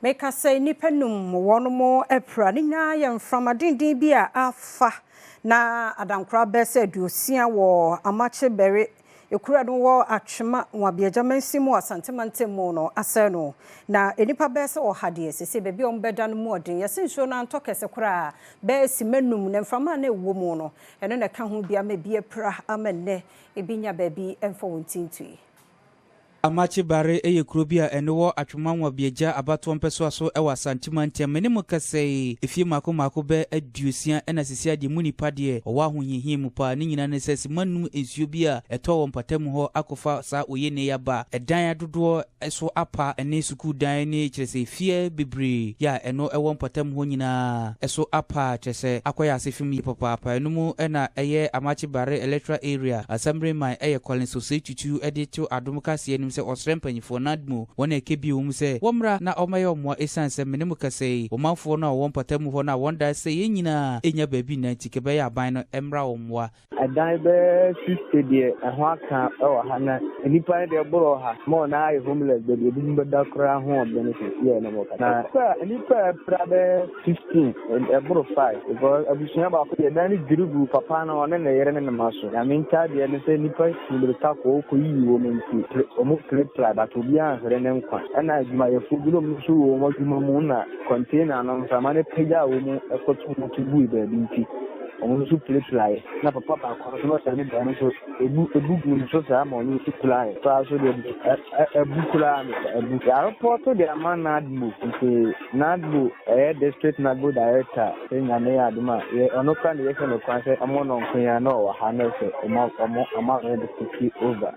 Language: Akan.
Meka sɛ nnipa num wɔn apira. Ne nyinaa yɛ mframa denden bi a afa na adankora bɛyɛ sɛ 60 wɔ Amakye Bɛre ekura no wɔ Atwima Nwabiagya mansin mu, Asante mantam mu no asɛe no. Na nnipa bɛyɛ sɛ 100 deɛ, sese baabi a wɔn bɛda no mu ɔden. Yɛsɛ nsuo no antɔ kɛse koraa bɛyɛ sima 5, na mframa a na ɛwɔ mu no, ɛno na ɛka ho bi ama ebi apira ama nnɛ ebi nya baabi ɛmfa wɔn ti ntui. Amakye Bare yɛ kuro bi a ɛno wɔ Atwima Nwabiagya abatoɔ mpɛsoa so wɔ Asante mantam. Ne mu kɛsɛ yi, efie mmaako mmaako bɛ 60 ɛna sisi adeɛ mu nipa deɛ ɔwɔ ahohiahia mu paa. Ne nyinaa ne sɛ sima 5 nsuo bi a ɛtɔ wɔ mpatamu hɔ akɔfa saa oyene yi aba. Ɛdan adodoɔ so apa ne sukuu dan ne kyerɛ sɛ efie bebree yɛ a ɛno ɛwɔ mpatamu hɔ nyinaa ɛso apa, kyerɛ sɛ akɔyɛ ase fam yie papaapa. Ɛno mu ɛna ɛyɛ Amakye Bare Electoral Area Assemblyman ɛyɛ Collins Osei Tutu ɛde to Adom Kaseɛ anim sɛ ɔsrɛ mpanyinfoɔ NADMO wɔn a ɛka bi wɔ mu sɛ wɔmmra na ɔmmɛyɛ ɔmmoa, ɛsiane sɛ mene mu kɛsɛ yi, ɔmanfoɔ no a wɔwɔ mpatamu hɔ no a wɔn da sɛ yɛn nyinaa ɛnya baabi nna nti kɛbɛyɛ aban no mmra wɔn mmoa. Ɛdan bɛyɛ 60 deɛ ɛho aka wɔ ha, na nnipa no deɛ ɛboro ha ma ɔna ayɛ homeless, baabi ebinom bɛda koraa ho ɔbɛn sisi yɛ no mo na nnipa a ɛpra bɛyɛ 15, ɛboro 5, because abusua baako deɛ, dan no dwiri gu papa no, ɔne ne yere ne ne ma so. Nyame ntaadeɛ no sɛ nnipa tu mirika kɔ kɔ yiyi wɔn nti wɔn pirapira, but obiara nhwere ne nkwa. Ɛna adwumayɛfoɔ binom nso wɔ wɔn adwuma mu na container no mframa no pagya wɔn mu ɛkɔto mu to gui baabi nti wɔn nso pirapiraeɛ. Na papa baako nso na ɔhyɛ ne dan no so ebu ebu gu ne so saa ma ɔno nso piraeɛ paa so deɛ ɛbu koraa no ɛbu. Yɛarepɔto de ama NADMO, nti NADMO ɛyɛ district NADMO director sɛ Nyame yɛ adom a yɛ ɔno kora ne yɛhwɛ no kwan sɛ ɔmo nɔnko yi a na ɔwɔ ha na sɛ ɔmo abɛtake over.